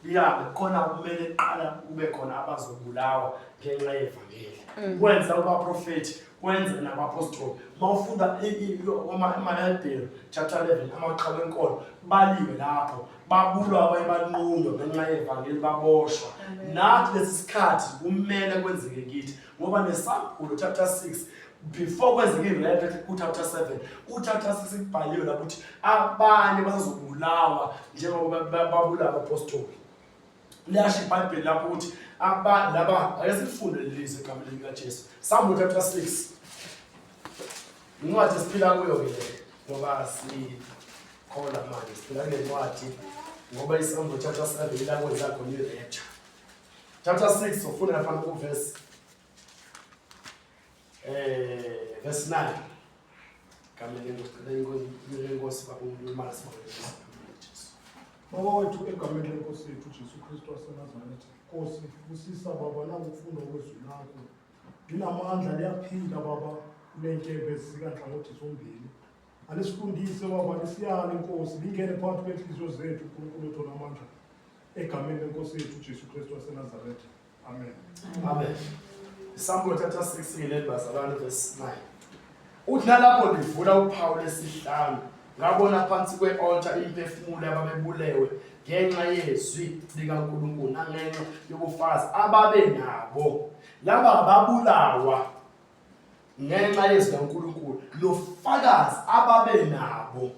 Lihambe khona kumele kuqala kube khona abazobulawa ngenxa yevangeli. Kwenza kubaprofethi, kwenza nabapostoli. Uma ufunda amaHebheru chapter 11 amaqhawe enkolo baliwe lapho babulwa abanye banqunywa ngenxa yevangeli baboshwa. Nathi lesi sikhathi kumele kwenzeke kithi ngoba nesambulo chapter 6 before kwenzeke i-rapture ku-chapter 7 ku-chapter 6 kubhaliwe lapho ukuthi abanye basazobulawa njengoba babulawa abapostoli. Liyasho iBhayibheli lapho ukuthi laba ake silifunde leli lizwi egameni likaJesu. Sambulo chapter 6. Incwadi esiphila kuyo ke le ngoba sikhola manje siphila kule ncwadi ngoba isambulo chapter 7 ila kwenza khona i-rapture. Chapter 6 ufunda lapha ku verse verse 9. Gameni lenkosi lenkosi baba uMala sibonge Jesu. Baba wethu egameni lenkosi yethu Jesu Kristu waseNazaretha. Nkosi, busisa Baba nakufunda kwezwi lakho. Linamandla liyaphila Baba kunenkemba ezisika nhlangothi zombili. Alisifundise Baba lisiyale Nkosi, lingene phakathi kwenhliziyo zethu uNkulunkulu wethu onamandla. Egameni lenkosi yethu Jesu Kristu waseNazaretha. Amen. Amen. Isambulo chapter 6 ngileli bazalwane verse 9. Uthi nalapho livula uphawu lesihlanu ngabona phansi kwe-altar imiphefumulo yababebulewe ngenxa yezwi likaNkulunkulu nangenxa yobufakazi ababenabo. Laba babulawa ngenxa yezwi likaNkulunkulu nofakazi ababenabo.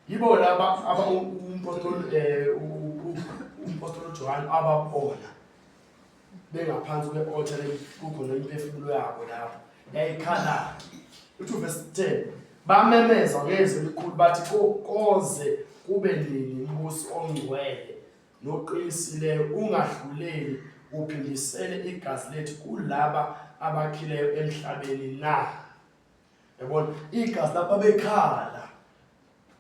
Yibo laba aba umpostoli umpostoli uJohn ababona bengaphansi kwe-altar kukhona imiphefumulo yabo lapho yayikhala. Uthi verse 10 bamemeza ngezwi elikhulu bathi koze kube nini mbusi ongcwele noqinisileyo ungahluleli uphindisele igazi lethu kulaba abakhileyo emhlabeni na? Yabona igazi lapha bekhala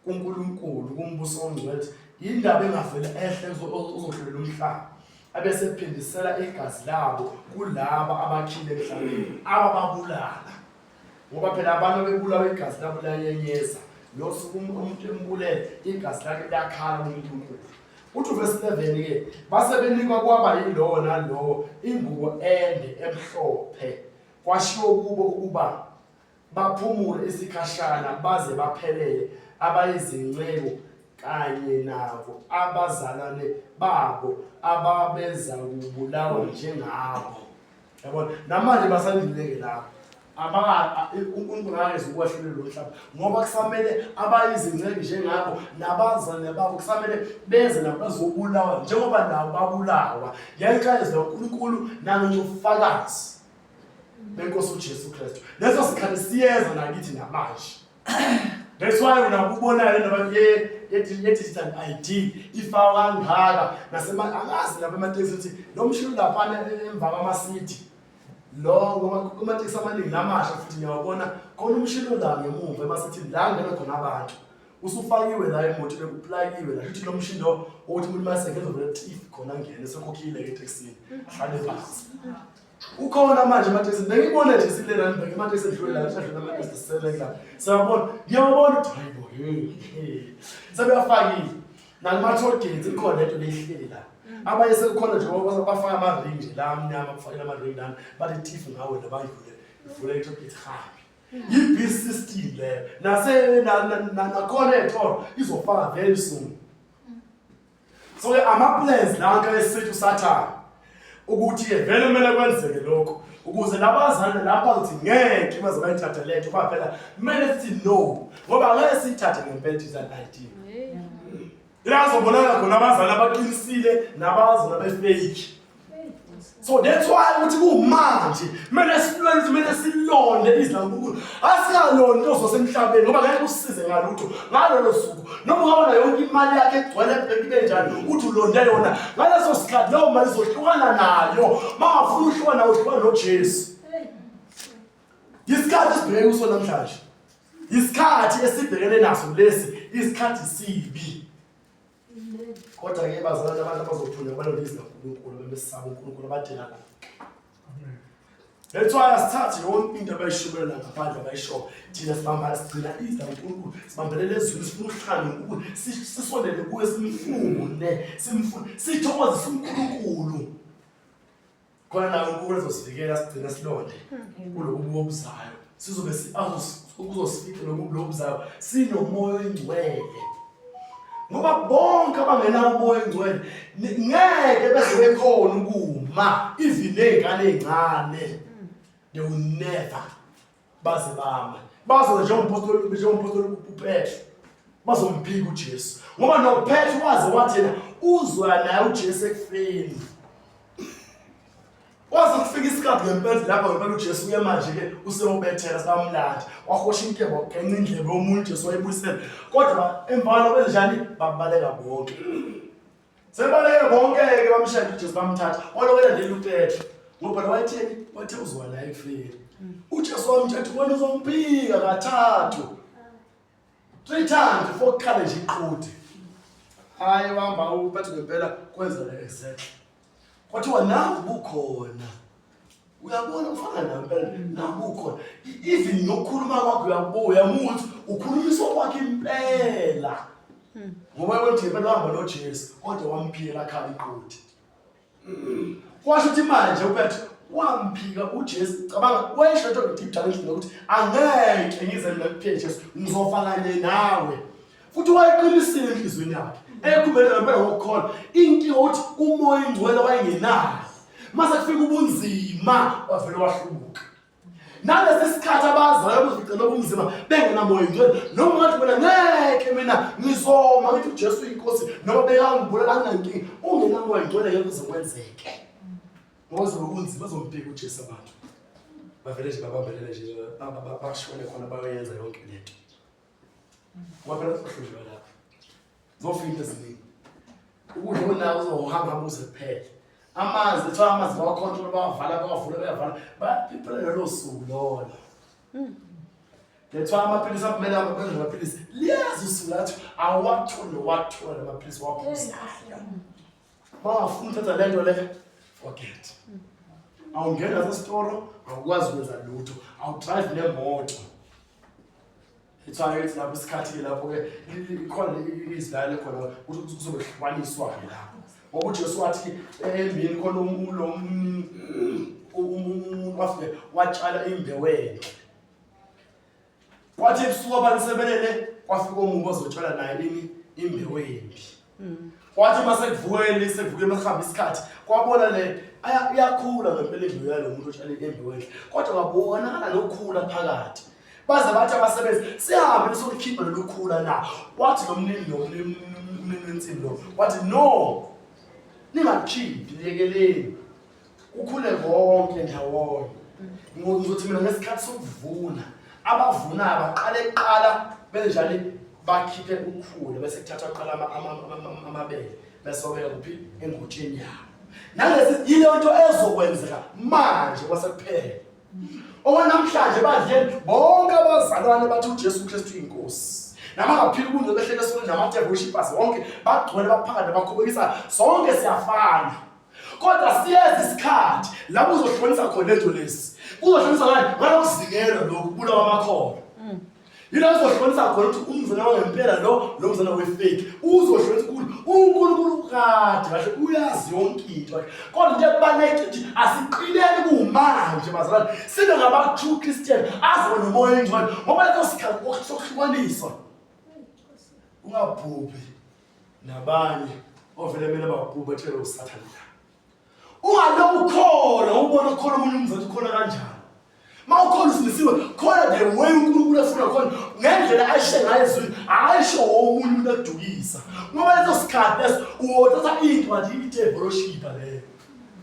kuNkulunkulu kumbuso ongcwele indaba engavele ehle uzohlulela umhlaba abese phindisela igazi labo kulaba abakhile emhlabeni abababulala ngoba phela abantu bebulawa igazi labo liyanyenyeza nosuku umuntu embulele igazi lakhe liyakhala kuNkulunkulu. Uthi verse 11 ke base benikwa kwaba yilowo nalowo ingubo ende emhlophe Kwashiwo kubo ukuba baphumule isikhashana baze baphelele abayizinceku kanye nabo abazalwane babo ababezakubulawa njengabo. Yabona, namanje basalindileke lapho. uNkulunkulu akeze ukwahlulela lo mhlaba ngoba kusamele abayizinceku njengabo nabazalwane babo kusamele beze nabo bazobulawa njengoba nabo babulawa ngenxa yezwi likaNkulunkulu nangenxa yobufakazi benkosi uJesu Kristu. Leso sikhathi siyeza nakithi namanje. That's why unakubonayo le ndaba ye-digital ID ifakwa kangaka nasema angazi lapha ematekisi ukuthi lo mshini laphana emva kwama-city lo ngoba kumatekisi amaningi lamasha futhi ngiyawabona khona umshini la ngemuva emasithini la ngena khona abantu usufakiwe la emotweni kuplakiwe la shuthi lo mshini lo ukuthi umuntu maseke ezovela tif khona ngene sekhokhile-ke etekisini ahlale phansi ukhona manje ematekisini bengibona nje sile Randburg ematekisini edlule la adlule amatekisi sisele la siyabona ngiyabona ukuthi hayi bo hey sebeyafakile nakuma-toll gates ikhona lento leyihleli la abanye sekukhona nje bafaka ama-ring nje la amnyama bafakela ama-ring lana bathi tif ngawe nabayivule ivule i-toll gate hambe yi-bill system leyo nase nakhona ey'tolo izofaka very soon. So-ke ama-plans la nka esithi usathane ukuthi-ke vele kumele kwenzeke lokho ukuze labazane lapha bazothi ngeke baze bayithathe lento ngoba phela kumele sithi no ngoba ngeke siyithathe ngempela i-digital ID. Ila kuzobonakala khona abazali abaqinisile nabazali abefake. So that's why ukuthi kumanje kumele silwele kumele silonde izwi laNkulunkulu. Asingalonde into zasemhlabeni ngoba ngeke usisize ngalutho ngalolo suku. Noma ungaba nayo yonke imali yakhe egcwele ebhenki ibe njani uthi ulonde yona ngaleso sikhathi leyo mali izohlukana nayo. Mangafuna uhlukana nayo uhlukana noJesu. Isikhathi esibheke kuso namhlanje. Isikhathi esibhekene naso lesi isikhathi sibi. Kodwa ke bazalwane abantu abazophunya balonde izwi laNkulunkulu bemesaba uNkulunkulu abadela konke. That's why asithathe yonke into abayishumayela ngaphandle abayishoyo. Thina sibamba sigcina izwi laNkulunkulu, sibambelele ezwini, sifuna ukuhlangana noNkulunkulu, sisondele kuye simfune, simfune, sithokozise uNkulunkulu. Khona naye uNkulunkulu ezosivikela sigcina silonde kulobu bubi obuzayo. Sizobe kuzosifica lobu bubi obuzayo sinomoya oyingcwele. Ngoba bonke abangenawo umoya oyingcwele ngeke beze bekhona ukuma even ney'ngane ey'ncane. They will never baze bame. Bazoza njengompostoli njengompostoli uPetru. Bazomphika uJesu. Ngoba noPetru waze wathi yena uzwa naye uJesu ekufeni. Kwaze kufika isikhathi ngempela lapho ngempela uJesu uye manje-ke useyobethela sebamlanda wahosha inkemba wagenca indlebe yomunye uJesu wayibuyisela kodwa emva kwalokho benzenjani babaleka bonke sebaleke bonke-ke bamshaya uJesu bamthatha walokhu elandela uPetru ngoba phela wayetheni wathe uzowa naye ekufeni uJesu wamthetha wena uzomphika kathathu three times before kukhale nje iqhude hayi wahamba uPetru ngempela kwenza le exactly Kwathiwa nangu bukhona. Uyabona ufana nawe impela nangu bukhona. Even nokukhuluma kwakho uyabuya umuthi ukhulumiswa kwakhe impela. Ngoba wethi impela wahamba noJesu kodwa wamphiyela khala iqodi. Kwasho ukuthi manje uPetru wamphika uJesu cabanga wayesho into deep down endlini ukuthi angeke ngize mina kuphike Jesu ngizofa kanye nawe. Futhi wayeqinisile enhliziyweni yakhe ekhumele ngempela ngokukholwa. Inkinga ukuthi umoya ingcwele wayengenayo. Mase kufika ubunzima wavele wahlubuka. Nalesi sikhathi abazalwa kuzificela ubunzima bengenamoya ingcwele noma ngathi mina ngeke mina ngizoma ngithi uJesu uyinkosi noma bekangibulala anginankinga ungenamoya ingcwele ngeke kuze kwenzeke. Ngoba kuzobe kunzima bazombheka uJesu abantu. Bavele nje babambelele nje bashone khona bayoyenza yonke lento. Ngoba phela kuzohlulwa lapho. Zofika into eziningi. Ukudla onako uzohamba hamba uze kuphele. Amanzi kuthiwa amanzi bawakhontrola bawavala bawavula bayavala. Baphela lolo suku lolo. Lethiwa amaphilisi akumele abenze amaphilisi. Liyazi usuku lathi awathole wathola amaphilisi waphuzayo. Bawafuna uthatha lento le forget. Awungena sesitolo awukwazi ukwenza lutho, awudrive nemoto. Ithiwa-ke ithi lapho isikhathi-ke lapho-ke ikhona izwi la likhona ukuthi kuzobe kuhlukaniswa-ke lapho ngoba uJesu wathi emini khona lo umuntu wafike watshala imbewu enhle kwathi ebusuku abantu sebelele kwafika omubi ozotshala naye ini imbewu embi Kwathi uma sekuvukeni sekuvukeni makuhamba isikhathi kwabona le iyakhula ngempela indlu yalo muntu otshale imbewu enhle kodwa kwabonakala nokukhula phakathi baze bathi abasebenzi sihambe lisolukhipha lolu khula na wathi lo mnini lo mnini wensimbi lo wathi no ningakhiphi niyekeleni kukhule konke ndawonye ngizothi mina ngesikhathi sokuvuna abavunayo baqale kuqala benjani bakhiphe ukhula bese kuthathwa kuqala amabele bese babeka kuphi engutsheni yabo nalesi yileyo nto ezokwenzeka manje kwasekuphela Okwanamhlanje badleni bonke abazalwane bathi uJesu Kristu uyinkosi. Nabangaphili ubungcwele behlele esonweni nama-devil worshippers wonke bagcwele baphakade bakhubekisa sonke siyafana. Kodwa siyeza isikhathi lapho uzohlukanisa khona lento lesi. Uzohlukanisa ngani? Ngalokuzingelwa lokhu kubulawa amakholwa. Yila uzohlonisa khona ukuthi umzana wangempela lo lo mzana we-fake uzohlonisa uNkulunkulu uNkulunkulu kade kahle uyazi yonke into kodwa into ebalulekile ukuthi asiqineni kumanje bazalwane sibe ngaba-true Christian azoba nomoya oyingcwele ngoba leso sikhathi sokuhlukaniswa ungabhubhi nabanye ovele kumele babhubhe ethelwe usathane la Ungalokhu ukholwa ubona ukholwa omunye umzali ukholwa kanjani. Uma ukhona usindisiwe, khona the way uNkulunkulu afuna khona ngendlela ayishe ngayo ezwini, ayisho omunye umuntu akudukisa. Ngoba leso sikhathi leso uyothatha into manje i-devoloshipa leyo.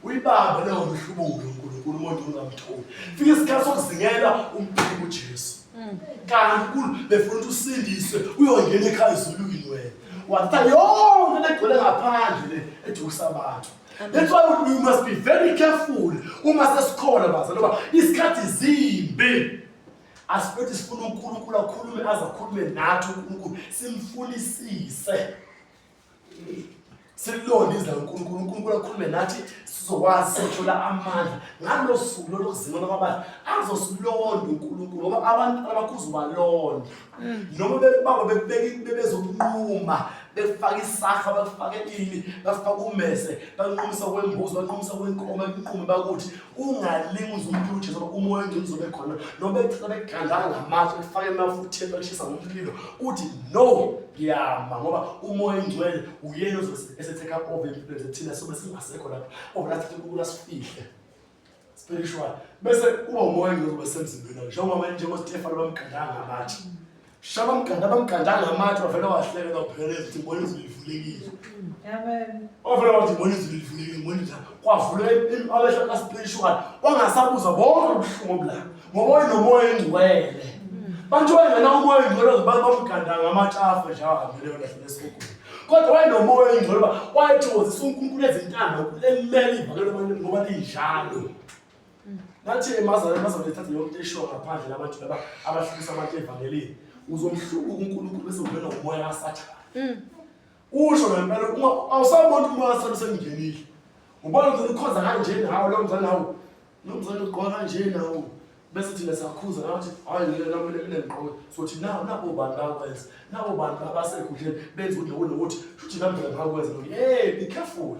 Uyibambe leyo mhlubulo uNkulunkulu umuntu ungamtholi. Fika isikhathi sokuzingela umphike uJesu. Kanti uNkulunkulu befuna ukuthi usindiswe uyongena ekhaya ezulwini wena. Wathatha yonke legcwele ngaphandle le edukisa abantu. That's why we must be very careful uma sesikhona bazalwane ngoba isikhathi zimbi. Asifethi sifuna uNkulunkulu akhulume aze akhulume nathi uNkulunkulu simfunisise. Sililonde izwi likaNkulunkulu, uNkulunkulu akhulume nathi sizokwazi sithola amandla ngalo suku lolo kuzima kwabadla azosilonda uNkulunkulu ngoba abantu abakhuza ubalonda. Noma bebaba bekubeka bebezokunquma befaka isaha bafake ini bafaka umese banqumisa kwembuzi banqumisa kwenkomo banqume bakuthi ungalingi uze umphile uJesu ngoba umoya ongcwele uzobe khona noma bechitha begandana ngamatshe befake emafutheni bekushisa ngomlilo uthi no ngiyama ngoba umoya ongcwele uyena ozobe esetheka over empilweni zethu thina sobe singasekho lapho ovela thatha uNkulunkulu asifihle spiritual bese kuba umoya ongcwele uzobe semzimbeni wakhe njengoba njengoStefano bamgandanga ngamatshe Shaba mganda bamganda ngamatshe wavele wahleka wapheleza ukuthi ngibona izulu livulekile. Amen. Wavele wathi ngibona izulu livulekile ngibona izulu. Kwavuleka amehlo ka-spiritual wangasabuza bonke ubuhlungu obula ngoba wayenomoya engcwele. Bantu wayengena umoya engcwele bamganda ngamatshe afe nje ahambele yona hlele esigogweni. Kodwa wayenomoya engcwele uba wayethokozisa uNkulunkulu ezintando emele ivakele ngoba linjalo. Nathi emazalwane emazalwane ethatha yonke into eshiwo ngaphandle labantu laba abahlukisa abantu evangelini. Uzomhlubuka uNkulunkulu bese ungena umoya kaSathane. Usho ngempela awusaboni ukuthi umoya kaSathane usengenile. Ubona ukuthi ukhonza kanje nawe lo mzali nawo. Lo mzali ugqoka kanje nawo. Bese thina siyakhuza nathi hayi le nami le mina ngigqoke. Sothi nawo nabo bantu bakwenza. Nabo bantu abasekhundleni benza ukuthi nokuthi nokuthi shuthi nami phela ngakwenza. Hey be careful.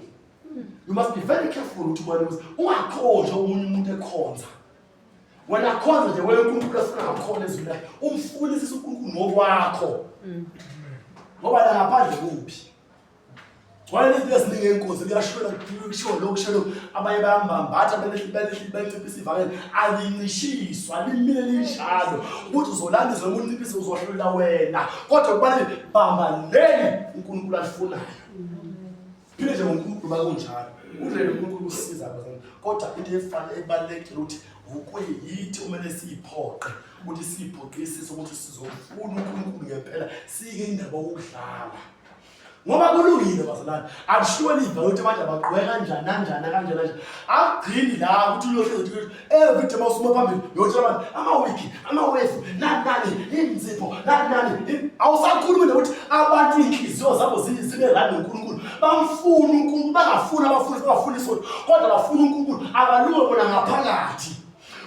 You must be very careful ukuthi ubone ukuthi ungakhonjwa omunye umuntu ekhonza. Wena khonza nje wena uNkulunkulu afuna ngakhona ezwini lakhe. Umfunisise uNkulunkulu ngokwakho. Ngoba la ngaphandle kuphi? Gcwele izinto eziningi enkosi kuyashwela kushiwo lokhu kushiwo lokhu abanye bayambambatha benciphisa ivangeli alincishiswa limile linjalo ukuthi uzolanda izwe unciphise uzohlula wena kodwa kubalulekile bamba leli uNkulunkulu alifunayo. Phile nje ngoNkulunkulu makunjalo. Urele uNkulunkulu usiza abazali. Kodwa into efana ebalulekile ukuthi ukuyithi kumele siyiphoqe ukuthi siyiphoqisise ukuthi sizofuna uNkulunkulu ngempela sike indaba yokudlala. Ngoba kulungile bazalwane, akushiwo liva ukuthi abantu abagqoke kanjani kanjani kanjani kanjani. Akugcini la ukuthi uyohlezi uthi every day mawusuma phambili uyotshela abantu amawigi, amawefu, nani nani, inzipho, nani nani. Awusakhulumi nokuthi abantu iy'nhliziyo zabo zibe right noNkulunkulu. Bamfuna uNkulunkulu, bangafuni abafundisi, bangafuni isonto, kodwa bafuna uNkulunkulu, abalunge bona ngaphakathi.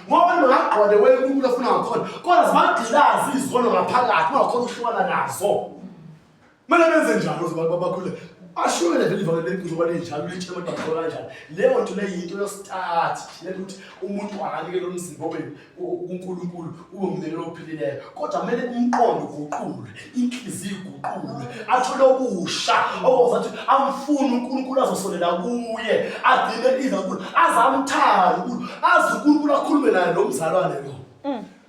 Ngoba bangagqoka wena uNkulunkulu afuna ngakhona, kodwa zibagqilaza izono ngaphakathi, bangakhona ukuhlukana nazo. Kumele benze njalo ukuze abantu bakhule. Ashumele vele ivangeli leqiniso ngoba linjalo litshela abantu bagqoka kanjani. Leyo nto leyo yinto yostart nje ukuthi umuntu akanikele umzimba obe kuNkulunkulu ube umnikelo ophilileyo. Kodwa kumele umqondo uguqulwe, inhliziyo iguqulwe, athole okusha okwazi ukuthi amfune uNkulunkulu azosondela kuye, agcine izwi kaNkulunkulu, aze amthande uNkulunkulu, aze uNkulunkulu akhulume naye lo mzalwane lo.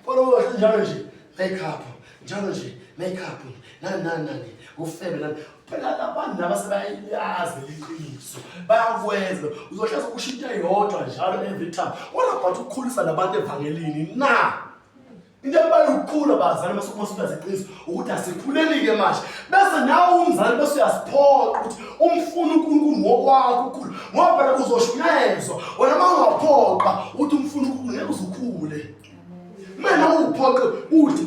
Kodwa njalo nje make up njalo nje make up nani nani nani ufebe nani phela labantu laba sebayazi iqiniso bayakwenza uzohleza usho into eyodwa njalo every time what about ukukhulisa labantu evangelini na into ebalulekile bazali masukuba iqiniso ukuthi asikhuleli-ke manje bese nawe umzali bese uyasiphoqa ukuthi umfuna uNkulunkulu ngokwakho ukhulu ngoba phela uzoshunyayezwa wena uma ungaphoqa ukuthi umfuna uNkulunkulu ngeke uzukhule Mina uphoqe uthi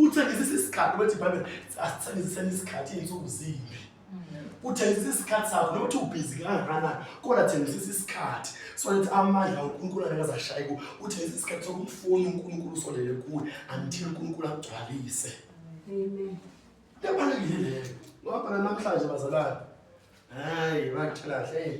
uthengisa isikhathi bethi iBhayibheli asithengiseni isikhathi izinsuku zimbi. Uthengisa isikhathi sakho noma uthi ubhizi kangakanani kodwa thengisa isikhathi so that amandla kaNkulunkulu angeke azashaye kuwe. Uthengisa isikhathi sokumfuna uNkulunkulu usondele kuwe until uNkulunkulu akugcwalise. Amen. Kubalulekile leyo. Ngoba phela namhlanje bazalwane hayi bakutshela kahle hey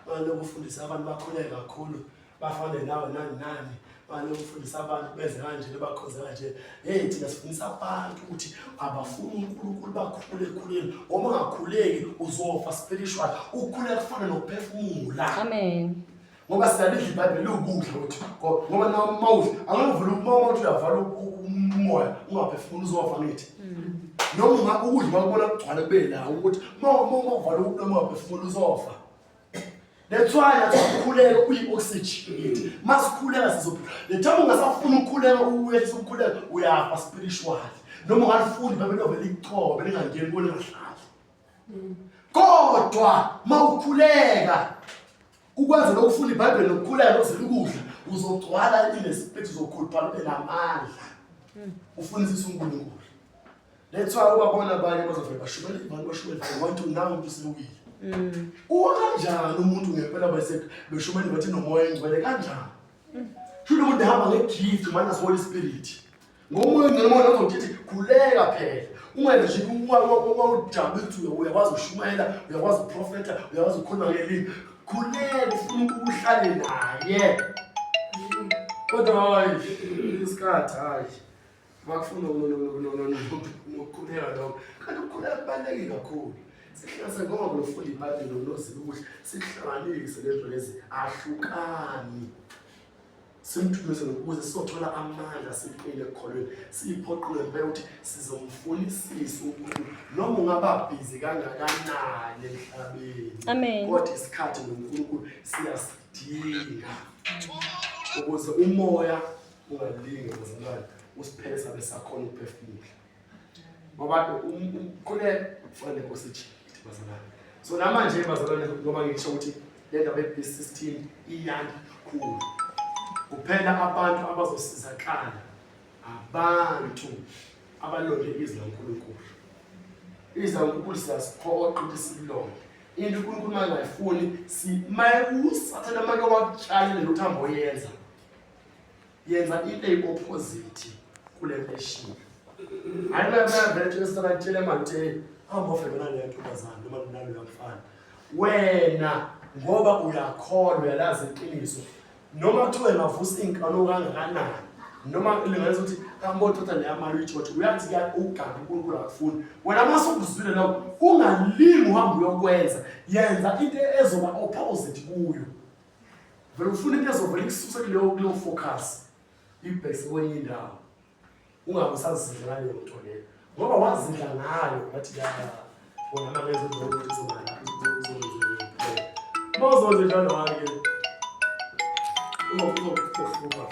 banokufundisa abantu bakhuleke kakhulu bafane nawe nani nani banokufundisa abantu benze kanje bakhonze kanje hey thina sifundisa abantu ukuthi abafuni uNkulunkulu bakhule ekhuleni uma ungakhuleki uzofa spiritual ukukhuleka kufana nokuphefumula Amen. Ngoba siyalidla iBhayibheli liwukudla ukuthi ngoba na mawudla angavula uma uthi uyavala umoya ungaphefumuli uzofa ngithi. Noma unga ukudla makubona kugcwala kube la ukuthi uma uma uvala umlomo ungaphefumuli uzofa. That's why nathi ukukhuleka kuyi-oxygen kithi. Masikhuleka sizophila. Le time ungasafuni ukukhuleka uyehlisa ukukhuleka uyafa spiritually. Noma ungalifuni iBhayibheli lovele lichobe lingangeni kuwe lingahlali. Kodwa mawukhuleka ukwenza lokufunda iBhayibheli nokukhuleka nokuzila ukudla uzogcwala in-spirit uzokhuluphala ube namandla ufunisise uNkulunkulu. That's why ubabona abanye bazovele bashumele abantu bashumele they want to now umuntu usewile. Uwa kanjani umuntu ngempela bese beshumayela bathi nomoya engcwele kanjani? Shuthi umuntu ehamba ngegift minus Holy Spirit. Ngomoya engcwele umoya uzothi khuleka phela. Ungenze nje ungawujabula ukuthi uyakwazi ukushumayela, uyakwazi ukuprofetha, uyakwazi ukukhuluma ngelimi. Khuleka ufuna ukuhlale naye. Kodwa hayi isikhathi hayi. Bakufuna nokukhuleka lokho. Kanti ukukhuleka kubalulekile kakhulu. Sihlanganise ngoba ngofunda iBhayibheli nokunoziba ukuthi sihlanganise lento lezi ahlukani. Simthumise nokuze sizothola amandla siqine ekukholweni. Siyiphoqile ngempela ukuthi sizomfunisisa uNkulunkulu noma ungaba busy kangakanani emhlabeni. Amen. Kodwa isikhathi noNkulunkulu siyasidinga ukuze umoya ungalingi bazalwane usiphele sabe sakhona ukuphefumula ngoba kule kufanele nkosi ithi bazalwane. So namanje bazalwane, ngoba ngisho ukuthi le ndaba ye-beast system iyanda kakhulu, kuphela abantu abazosizakala abantu abalonde izwi laNkulunkulu. Izwi laNkulunkulu siyasiphoqa ukuthi sililonde. Into uNkulunkulu uma engayifuni, maye uSathane make wakutshalile lo uthi oyenza, yenza into eyi-opposite kule nto eshiyo. Hayi, bayavele tshela esisana tshele manje ukuthi hamba ofebe naleya ntombazane noma naloya mfana. Wena ngoba uyakholwa, uyalazi iqiniso, noma kuthiwa engavusa iy'nkalo kangakanani, noma lingayenza ukuthi hamba othatha leya mali uyitshotshe, uyathi uganga uNkulunkulu akufuni. Wena uma sukuzwile lokho, ungalingi uhambe uyokwenza, yenza into ezoba opposite kuyo. Vele ufuna into ezovele ikususe kuleyo focus, ibhekise kwenye indawo. Ungabe usazidla ngaleyo nto leyo, ngoba wazidla ngayo wathi ya wona manje uzoba uma uzonze njalo-ke uzokuhlupha vele.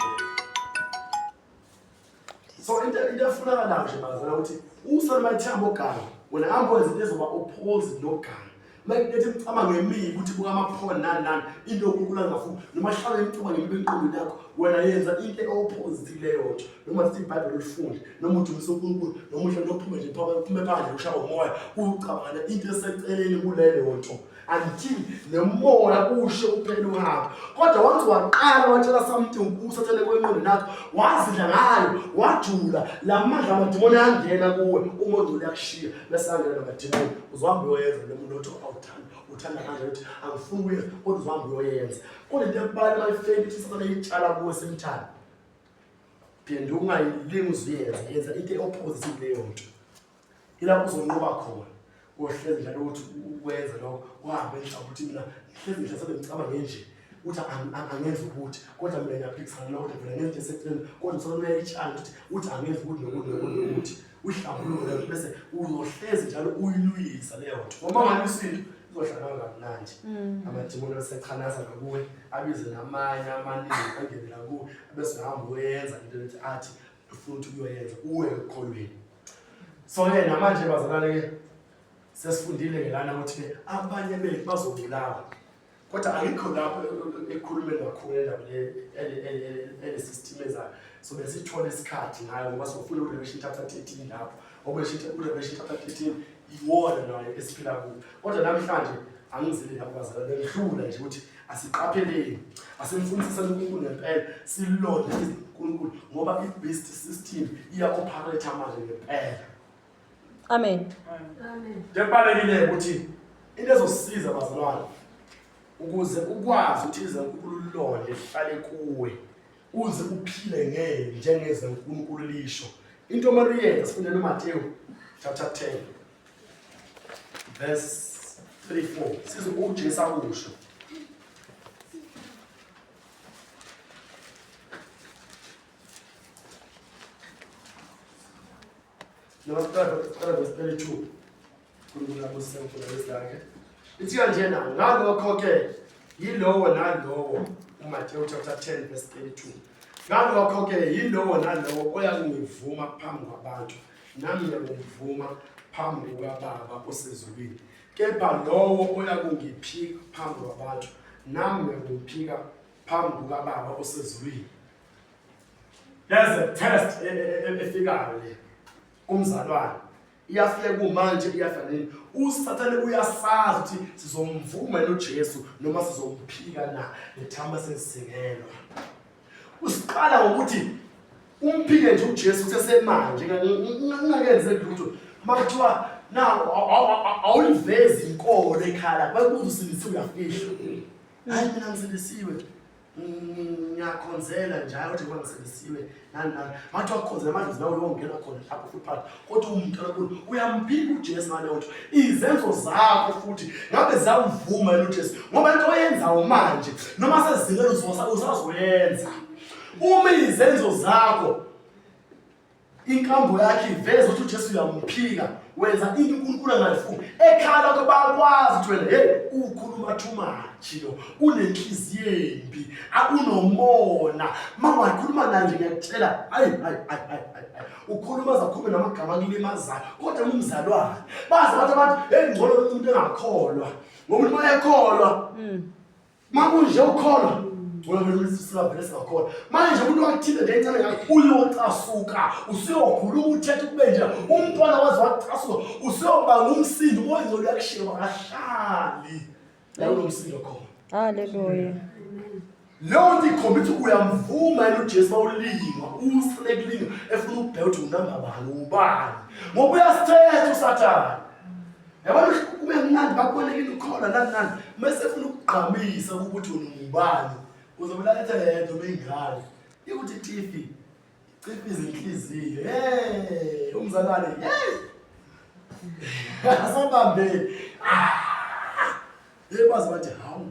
So into efunakalayo nje bazala ukuthi usale mathamba oganga, wena hamba wenza into ezoba opposite noganga. Makuletha imicabango emibi ukuthi buka amaphone nani nani, into yokunkulunkulu angafuni, noma hlala imicabango emibi emqondweni yakho, wena yenza into e-opposite kuleyo nto. Noma sithi iBhayibheli ulifunde, noma udumise uNkulunkulu, noma uhlale uphume nje uphume phandle ushawe umoya, ucabangana into eseceleni kuleyo nto until nemoya ushe uphele uhambe. Kodwa once waqala watshela something usathele kwenqondo yakho, wazidla ngayo, wajula, la mandla amadimoni ayangena kuwe, uma ungcole yakushiya bese angena namadimoni. Uzohamba uyoyenza le muntu othi awuthanda, uthanda kanje ukuthi angifuni ukuyenza, kodwa uzohamba uyoyenza. Kodwa into ekubalulekile mayifeli ukuthi sathane itshala kuwe semthanda, phinde ungayilingi uzuyenza, yenza into e-opposite kuleyo nto. Ilapho uzonqoba khona. Kohlezi njalo ukuthi ukwenza lokho uhambe enhlaba ukuthi mina ngihlezi ngihlase bengicabange nje ukuthi angenza ukuthi, kodwa mina ngiyaphikisana lokho, kodwa vele ngenza into eseceleni, kodwa uthole uyayitshala ukuthi uthi angenza ukuthi nokuthi nokuthi nokuthi, uyihlambuluke leyo nto, bese uzohlezi njalo uyilwisa leyo nto. Ngoba ungalwisa into izohlala kamnandi. Amadimoni asechanaza ngakuwe, abize namanye amaningi angene ngakuwe, bese uhamba uyenza into lethi athi ufuna ukuthi uyoyenza uwe ekukholweni. So-ke namanje bazalwane-ke sesifundile-ke lana ukuthi-ke abanye bethu bazobulawa, kodwa ayikho lapho ekukhulumeni kakhulu endaba ele system ezayo. So besithola isikhathi ngayo ngoba sofuna uRevelation chapter 13 lapho, ngoba uRevelation chapter 13 iwona nayo esiphila kuwo. Kodwa namhlanje angizile lapho bazalwane, bengidlula nje ukuthi asiqapheleni, asimfunisiseni uNkulunkulu ngempela, silonde uNkulunkulu, ngoba i-beast system iya-operate manje ngempela. Amen. Amen. Kubalulekile ukuthi into ezosiza bazalwane ukuze ukwazi ukuthi izwi laNkulunkulu lilonde lihlale kuwe, uze uphile ngeke njengezwi laNkulunkulu lisho. Into omele uyenze, sifundele uMateyu chapter 10 verse 34, sizwe uJesu akusho. Noma siqala verse 32. uNkulunkulu abusise ukufunda kwezwi lakhe. Ithi kanjena, ngalokho-ke yilowo nalowo, uMateyu chapter 10 verse 32. Ngalokho-ke yilowo nalowo oyakungivuma phambi kwabantu, nami ngiyakumvuma phambi kukaBaba osezulwini. Kepha lowo oyakungiphika phambi kwabantu, nami ngiyakumphika phambi kukaBaba osezulwini. There's a test efikayo le kumzalwane. Iyafika kumanje iyafika nini. USathane uyasazi ukuthi sizomvuma yini uJesu noma sizomphika na lethamba sesizingelwa. Usiqala ngokuthi umphike nje uJesu kusesemanje ngingakenzeki lutho. Makuthiwa na awuyivezi inkolo ekhaya lakho bakubuza usindisiwe uyafihla. Hayi mina ngisindisiwe. Ngiyakhonzela njalo ukuthi ngoba ngisindisiwe nani nani. Mathi wakhonzela amadlozi nawe uyongena khona lapho futhi phakathi. Kodwa umntwana kulo uyamphika uJesu ngaleyo nto. Izenzo zakho futhi ngabe ziyamvuma yini uJesu? Ngoba into oyenzayo manje noma sezingela usazoyenza. Uma izenzo zakho Inkambo yakhe iveza ukuthi uJesu uyamphika, wenza into uNkulunkulu angayifuni. Ekhaya lakho bayakwazi ukuthi wena hey ukhuluma too much lo, unenhliziyo embi, akunomona. Mangakhuluma naye nje ngiyakutshela, hayi hayi hayi hayi. Ukhuluma azakhulume namagama akulimazayo, kodwa umzalwane. Bazi abantu abathi hey ngcono umuntu engakholwa. Ngoba umuntu mayekholwa. Makunje ukholwa singavele singakholwa manje umuntu wakuthile nje encane ngakho uyocasuka usuyokhuluma uthetha ukube nje umntwana waze wacasuka usuyobanga umsindo umoya uyakushiya akahlali la unomsindo khona. Haleluya. Leyo nto ikhomba ukuthi uyamvuma yena uJesu bawulingwa usele kulinga efuna ukubheka ukuthi unamba bani ubani ngoba uyasithetha uSathane. Yabona kube mnandi bakubolekile ukhona nani nani mase efuna ukugqamisa ukuthi wena ungubani uzobe laletha yedwa ubengane ikuthi tifi cifi izinhliziyo hey umzalwane hey asabambeni ah! Hey bazi bathi hawu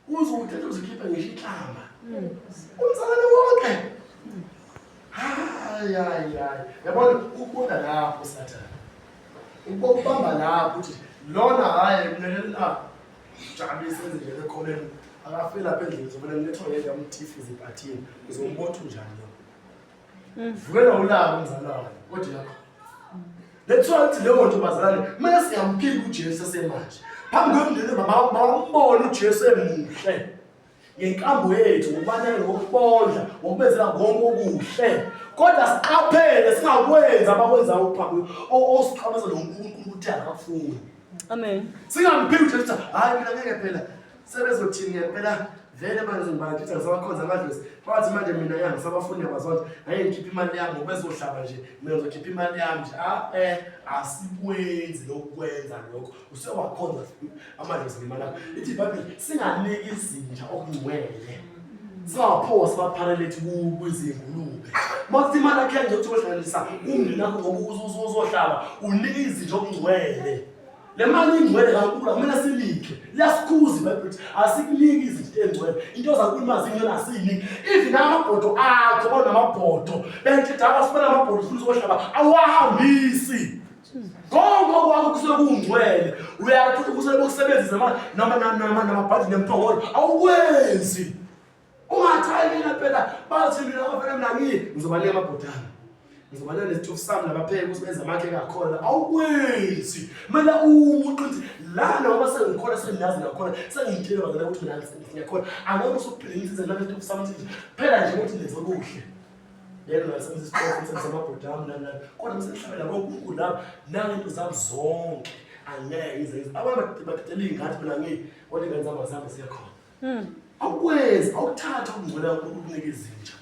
uze uthethe uzikhiphe ngisho inhlamba umzalwane wonke hayi hayi hayi yabona ukubona lapho sathane ukubamba lapho uthi lona hayi kulelela jabulise enze nje ekholeni akafe lapha endlini zobona ngilethwa yedwa umthifi iziphathini uzombotha unjani lo Vukela ulaka umzalwane kodwa yakho. That's why uthi leyo nto bazalwane kumele singamphiki uJesu esemanje. Phambi kwemndeni bambona uJesu emuhle. Ngenkambo yethu ngokubanele ngokubondla ngokubenzela konke okuhle. Kodwa siqaphele singakwenzi abakwenzayo phambi osiqhameza noNkulunkulu ukuthi akafuni. Amen. Singamphiki uJesu ukuthi hayi mina ngeke phela sebezothini ngempela vele manje ngibachitha ngisabakhonza amadlozi bathi manje mina ya ngisabafuni yabazonke ake ngikhiphe imali yami ngoba bezohlaba nje mina ngizokhipha imali yami nje a eh asikwenzi lokwenza lokho usewakhonza amadlozi ngemali yakho ithi ibhayibheli singaniki izinja okungcwele singawaphosi bapharelethi kwizingulube makuthi imali yakhe nje uthi ohlanganisa umndeni wakho ngoba uzohlaba unike izinja okungcwele Le mali ingcwele kaNkulunkulu akumele silikhe. Liyasikhuza iBhayibheli ukuthi asikuniki izinto ezingcwele. Into zaNkulunkulu mazingcwele asiyiniki. Even amabhodo akho banamabhodo. Bengithi daba sibona amabhodo ufuna uzohlaba awahambisi. Konke okwakho kusuke kungcwele. Uyathatha kusuke bokusebenzisa noma noma noma namabhadi nempokolo awukwenzi. Ungathayini phela bathi mina bafana mina ngi ngizobanika amabhodana. Ngizobanika nesitofu sami nabapheke ukuthi benze amakhe kakhona. Awukwenzi. Kumele ume uqinise la noma sengikhona sengiyazi ngakhona sengiyitshela bazalwane ukuthi mina ngiyakhona. Angeke usuphile ngisize nami isitofu sami nje. Phela nje ukuthi nenze okuhle. Yena ngasebenzisa isitofu ngisebenzisa amabhodana ami nani nani. Kodwa ngisehlabela koNkulunkulu lapha nangento zami zonke. Angeke ngize abantu badedela iy'ngadi mina ngi kodwa ingane zami azihambe ziye khona. Awukwenzi, awukuthatha ukungcola ukunika izinja.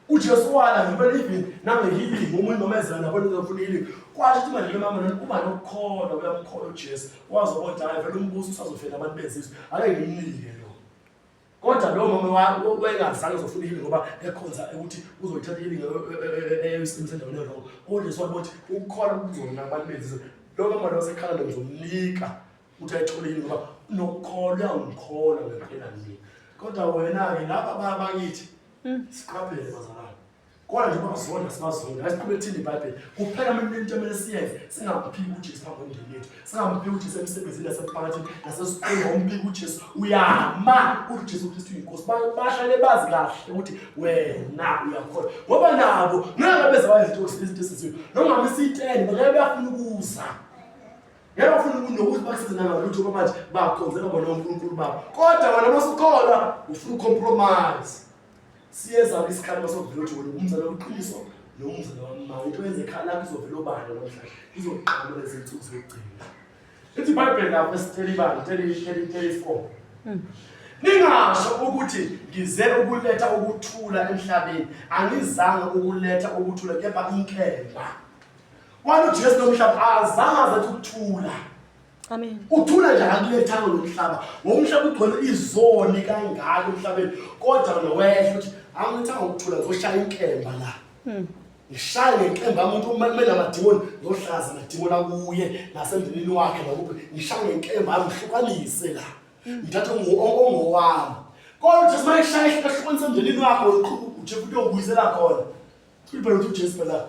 UJesu wala ngibona even nange-healing omunye mama ezana nabona uzofuna i-healing. Kwasho ukuthi manje lo mama lona uba nokukholwa uyamkholwa uJesu. Wazi ukuthi hayi vele umbuso usazofela abantu bezizwe. Ake ngimnike lo. Kodwa lo mama wayengazange uzofuna i-healing ngoba ekhonza ukuthi uzoyithatha i-healing eyisimo sendaweni erong. Kodwa uJesu wabona ukuthi ukukholwa kuzona abantu bezizwe. Lo mama lo wasekhala ngizomnika uthi ayithole yini ngoba nokukholwa uyangikholwa ngempela mina kodwa wena-ke laba bakithi siqaphele bazalwane kodwa nje bazonda sibazonda asiqhube thini ibhayibheli kuphela mina into emele siyenze singamphiki ujesu phambi komndeni yethu singamphiki ujesu emsebenzini nasemphakathini nasesikoleni umphiki ujesu uyama uthi ujesu kristu uyinkosi bahlale bazi kahle ukuthi wena uyakholwa ngoba nabo ngeke beze bayenze izinto esiziyo noma ngabe siyitende ngeke beyafuna ukuza Ngeke bafuna nokuthi bakusize nangalutho ngoba manje bakhonzela bona onkulunkulu babo. Kodwa wena masukholwa ufuna ucompromise. Siyeza isikhathi masokuvela ukuthi wena umzali weqiniso Nomzala wami ma into yenze ekhaya lakho izovela obala namhlanje. Izoqhamuka lezi nsuku zokugcina. Lithi iBhayibheli lapho esi-31, 30, 34. Ningasho ukuthi ngize ukuletha ukuthula emhlabeni, angizange ukuletha ukuthula kepha inkemba. Wani uJesu nomhlaba azange azethe ukuthula. Amen. Uthula nje akulethanga lo mhlaba. Ngomhlaba ugcwele izoni kangaka emhlabeni kodwa wena wehla uthi angilethanga ukuthula ngizoshaya inkemba la. Ngishaye ngenkemba umuntu uma kumenamadimoni ngiyohlaza amadimoni akuye nasemndenini wakhe nakuphi ngishaye ngenkemba yami ngihlukanise la. Ngithathe ongowami. Kodwa uJesu mayeshaya ehlukanisa emndenini wakhe uJesu uyobuyisela khona. Futhi phela uthi uJesu phela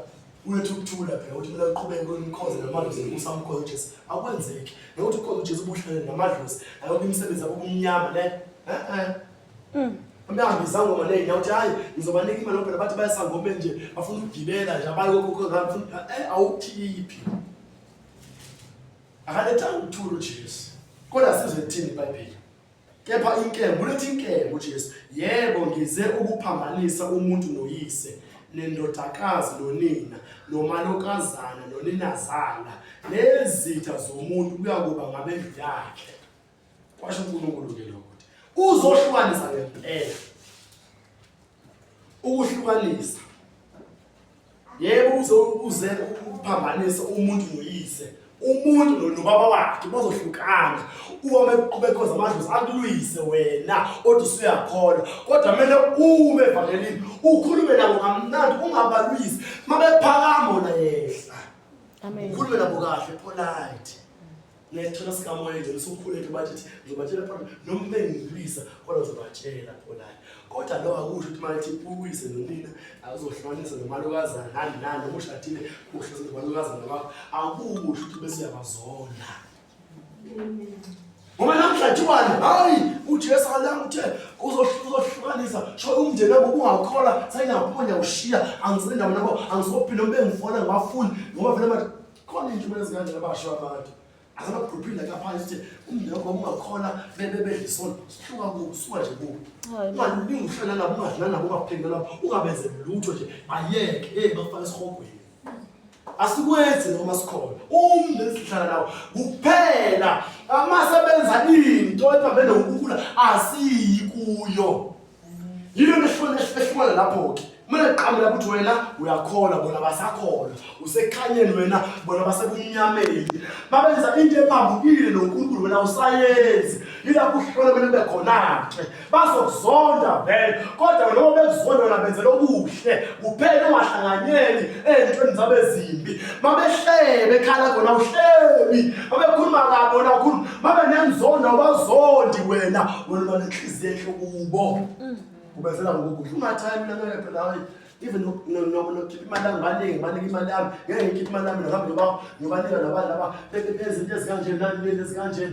uletha ukuthula phela uthi kumele uqhubeke umkhoze namadlozi usamkhoze uJesu akwenzeki nokuthi ukhoze uJesu ubuhlale namadlozi ayonke imisebenzi yabo kumnyama le eh eh Mhlawumbe izangoma ney'nyawo uthi hhayi ngizobanika imali phela bathi bayasangomeni nje bafuna ukugibela nje abayi kokhokho ngami eh awukhiphi akalethanga ukuthula uJesu kodwa sizwe lithini iBhayibheli Kepha inkemba, uletha inkemba uJesu. Yebo, ngize ukuphambanisa umuntu noyise, nendodakazi nonina, nomalokazana noninazala, nezitha zomuntu kuyakuba ngabendlu yakhe. Kwasho uNkulunkulu-ke lokho ukuthi uzohlukanisa ngempela. Ukuhlukanisa Yebo uze uze ukuphambanisa umuntu noyise. Umuntu nobaba wakhe bazohlukana. Uma beqhubeka khoza amadlozi akulwise wena othi usuyakholwa. Kodwa kumele ume evangelini ukhulume nabo kamnandi ungabalwisi. Mabephakama wona yehla. Amen. Ukhulume nabo kahle polite. Ngesithola sikamoya nje usukhuleke bathi thi ngizobatshela phela noma bengilwisa kodwa ngizobatshela polite. Kodwa lo akusho ukuthi manje uyise nonina akuzohlukanisa nomalokazana nani nani noma ushadile uhlukanisa nomalokazana wakho akusho ukuthi bese uyabazonda. Ngoba namhlanje wani hayi uJesu alanga uthe uzohlukanisa sho umndeni wabo ungakholwa sengiyaphunya ngiyawushiya angisendaba nabo angisophinda noma bengifona ngibafuni ngoba vele manje khona iy'ntshumayelo ezikanjena basho abantu asamagruphini la kaphansi ukuthi umndeni wakho ungakhona bebe bedla isono sihluka kubo suka nje kubo ungalingi uhlala nabo ungadlala nabo ungaphendula nabo ungabenze lutho nje bayeke hey bakufaka esihogweni asikwenzi noma sikhona umndeni sihlala nawo kuphela amasebenza into ephambene nokukhula asiyi kuyo Yilo nto ehlukana ehlukana lapho-ke. Kumele kuqamela ukuthi wena uyakholwa bona basakholwa. Usekhanyeni wena bona basebumnyameni. Babenza into ephambukile noNkulunkulu wena usayenzi. Yilapho uhlole kumele kube khona-ke. Bazokuzonda vele kodwa noma bekuzonda wena benzela okuhle. Kuphela ungahlanganyeli ey'ntweni zabo ezimbi. Mabehlebe ekhala khona awuhlebi. Mabekhuluma kabi wena awukhulumi. Mabe nenzondo awubazondi wena. Wena uba nenhliziyo enhle kubo. Ubenzela ngokuhle. Ungathi hayi mina ngeke phela hayi even nokukhipha imali yami baningi banika imali yami ngeke ngikhiphe imali yami ngihambe ngiyoba ngiyobanika labantu laba bezinto ezikanje nani nento ezikanje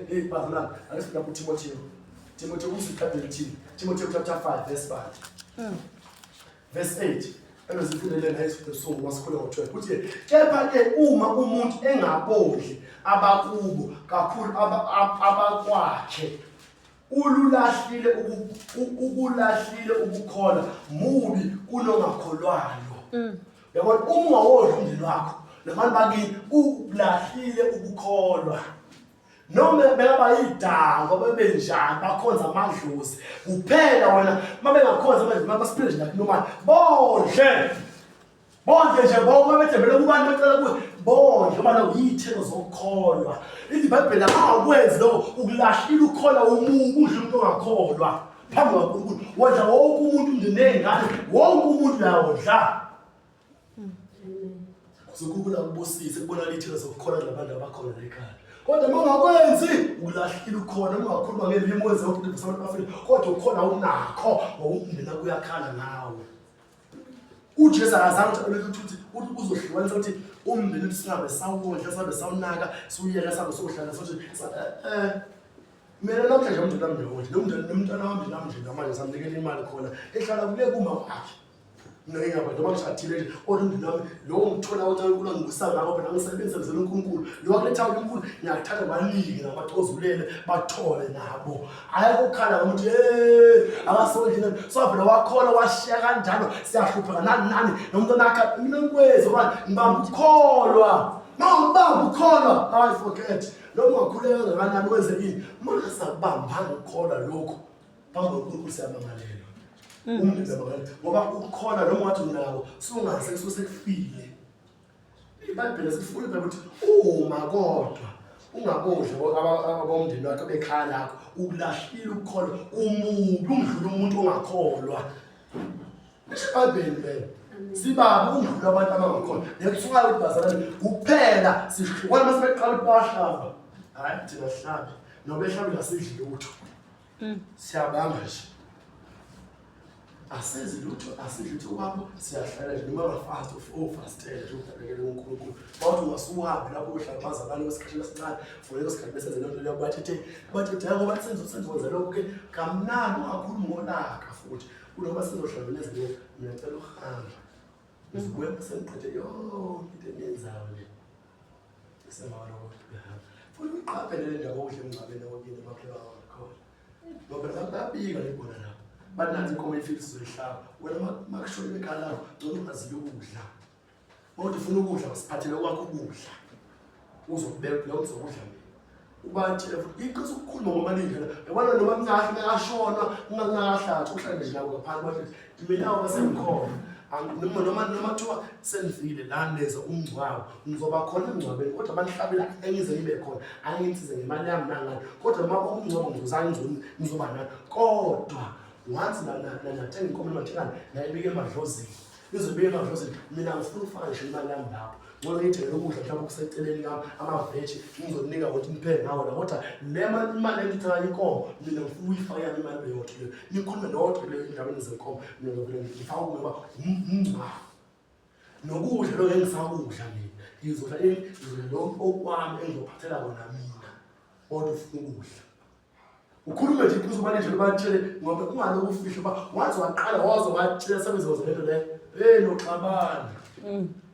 hey bazalwane ake sifunda kuTimotheo Timotheo usiqedele thini Timotheo chapter 5 verse 5 Verse 8 ebesifundele la ebusuku masikhule ngo-12 kuthi kepha-ke uma umuntu engabondli abakubo kakhulu abakwakhe ululahlile ukulahlile ukukholwa mubi kunongakholwayo yabona uma ungawondli umndeni wakho nabantu bakini ulahlile ukukholwa noma bengaba yidakwa bebenjani bakhonza amadlozi kuphela wena uma bengakhonza amadlozi basiphile nje like normal bondle bondle nje bonke bethembele kubantu becela kuwe bondle ngoba nawo yiy'thelo zokukholwa ithi ibhayibheli akakwenzi lokho ukulahlile ukukholwa umubi udla umuntu ongakholwa phambi kwankulunkulu wondla wonke umuntu umndeni ney'ngane wonke umuntu uyawondla Uzokhula kubusise kubona lithelo zokukholwa nabantu abakhona la ekhaya. Kodwa uma ungakwenzi ulahlile ukhona uma ungakhuluma ngelimi wenze yonke into abantu bafile kodwa ukhona unakho ngoba umndeni wakho uyakhala ngawe. uJesu akazange ukuthi ukuthi uzohlukanisa ukuthi umndeni uthi singabe sawondla singabe sawunaka siwuyeka sabe sohlala sothi eh mina namhlanje umndeni wami ngiyawondla nomndeni nomntwana wami nje namhlanje namanje samnikela imali khona ehlala kule kuma kwakhe. Mina ngingaba noma ngishadile nje kodwa umndeni wami lo ngithola uNkulunkulu angibusisa ngakho phela ngisebenzisela uNkulunkulu. Lo akuletha uNkulunkulu ngiyakuthatha banike nabacozulele bathole nabo. Hayi ukukhala ngokuthi hey akasondlini. So vele wakholwa washiya kanjalo siyahlupheka nani nani nomuntu onakha mina ngikwezi ngoba ngibamba ukukholwa. Mawubamba ukukholwa hayi forget. Noma ungakhuleka kangakanani wenze ini uma ungasakubambanga ukukholwa lokho phambi koNkulunkulu siyamangalelwa. Umndeni uyamangalelwa ngoba ukukholwa noma ungathi unako sungase kusuke sekufile. IBhayibheli sifuna phela ukuthi uma kodwa ungabodli abomndeni wakho bekhaya lakho ukulahlile ukukholwa umubi ungidlula umuntu ongakholwa. Lisho iBhayibheli lelo. Sibaba ungidlula abantu abangakholwa. Nekuthiwa ukuthi bazalwane kuphela sihlukana mase beqala ukuthi bayahlaba. Hayi thina sihlabe noba ehlabile asidli lutho. Siyabamba nje. Asenzi lutho, asidli lutho kwabo, siyahlala nje noma ungafasti ufastele nje ubhekele uNkulunkulu. Mawuthi ungasuhambe lapho uyohlala abazalwane kwesikhathi esincane, for leso sikhathi besenze lento leyo bathethe bathethe ngoba senze senze wenza lokho ke kamnandi ungakhulumi ngolaka futhi. Kunoba sizohlala nezinto mina ngicela ukuhamba. Ngizobuya sengiqede yonke into engiyenzayo le. Futhi uyiqaphele le ndaba okudla emngcwabeni okuyini amakhelwane wangakhona. Ngoba phela babika lebona lapho. Bathi nansi inkomo ifile sizoyihlaba. Wena makushonile ekhaya lakho ngcono ungazili ukudla. Mawuthi ufuna ukudla usiphathele okwakho ukudla. Uzokubeka leyo ngizokudla mina. Ubatshele futhi iqiniso ukukhuluma ngoba lindlela. Yabona noma kungahle ngashona ngingakahlathi uhlale nje nabo ngaphandle bathi mina basengikhona. Noma noma noma kuthiwa senifikile la neza umngcwabo ngizoba khona emngcwabeni kodwa banihlabela engize ngibe khona angingisize ngemali yami nangani kodwa uma umngcwabo ngizozange ngizoba nani kodwa once nathenga inkomo noma nayibika emadlozini izobika emadlozini mina ngifuna ukufaka ngisho imali yami lapho ngcono ngiyithengele ukudla mhlawumbe okuseceleni kami amaveji ngizonika ukuthi nipheke ngawo la kodwa le imali engithenga inkomo mina ngifuna ukuyifaka yami imali leyodwa leyo nikhulume nodwa leyo endabeni zenkomo mina ngizovele ngifake ngoba umngcwabo nokudla lokho engisakudla mina ngizodla ngizodla lokhu okwami engizophathela kona mina kodwa ufuna ukudla ukhulume nje iqiniso manje nje batshele ngoba ungalokhu ufihle uba waze waqala waze watshela sebezoze lento leyo hey noxabana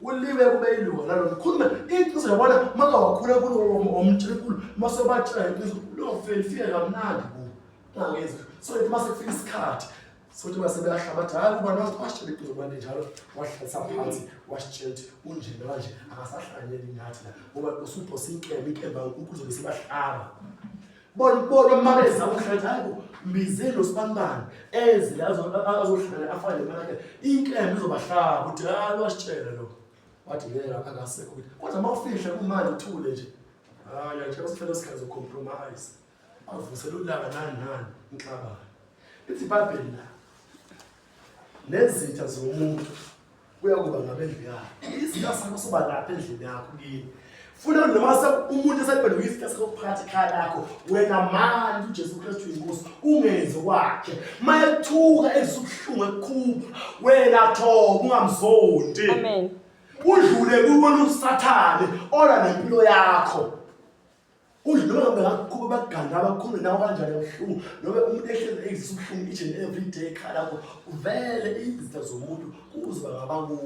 uliwe kube ilunga nalo ukhulume iqiniso yabona maka wakhula kulo omtshela kulo mase batshela iqiniso lofeli fike kamnandi kubo ungakenzi so ithi mase kufika isikhathi sokuthi base beyahlaba bathi hayi kuba wasitshela iqiniso manje njalo wahlalisa phansi wasitshela ukuthi unjena kanje akasahlanyeli nathi la ngoba usuphose inkemba inkemba ukuze besibahlaba bona bona uma bezama ukuhlala hayi bo mbize lo sibanibani eze la azohlala afane nemali yakhe inkemba izobahlaba uthi hayi wasitshela lo wathi ngeke akasekho ukuthi kodwa uma ufihla kumanje uthule nje hayi ngiyakutshela usifela isikhathi zocompromise avusele ulaka nani nani inxabano lithi ibhayibheli la nezitha zomuntu kuyakuba ngabendlu yakhe isitha sakho soba lapha endlini yakho kini funa noma umuntu esephenduka isitha sakho phakathi ekhaya lakho wena manje uJesu Kristu inkosi ungenzi kwakhe mayethuka ezubuhlungu ekukhupha wena thoba ungamzondi Amen. Udlule kubona uSathane ola nempilo yakho. Udle noma ngabe ngakukhuba bakuganda abakhulume nawe kanjani kabuhlungu noma umuntu ehlezi ezisa ubuhlungu each and every day ekhala kho vele izitha zomuntu kuzoba ngabakubo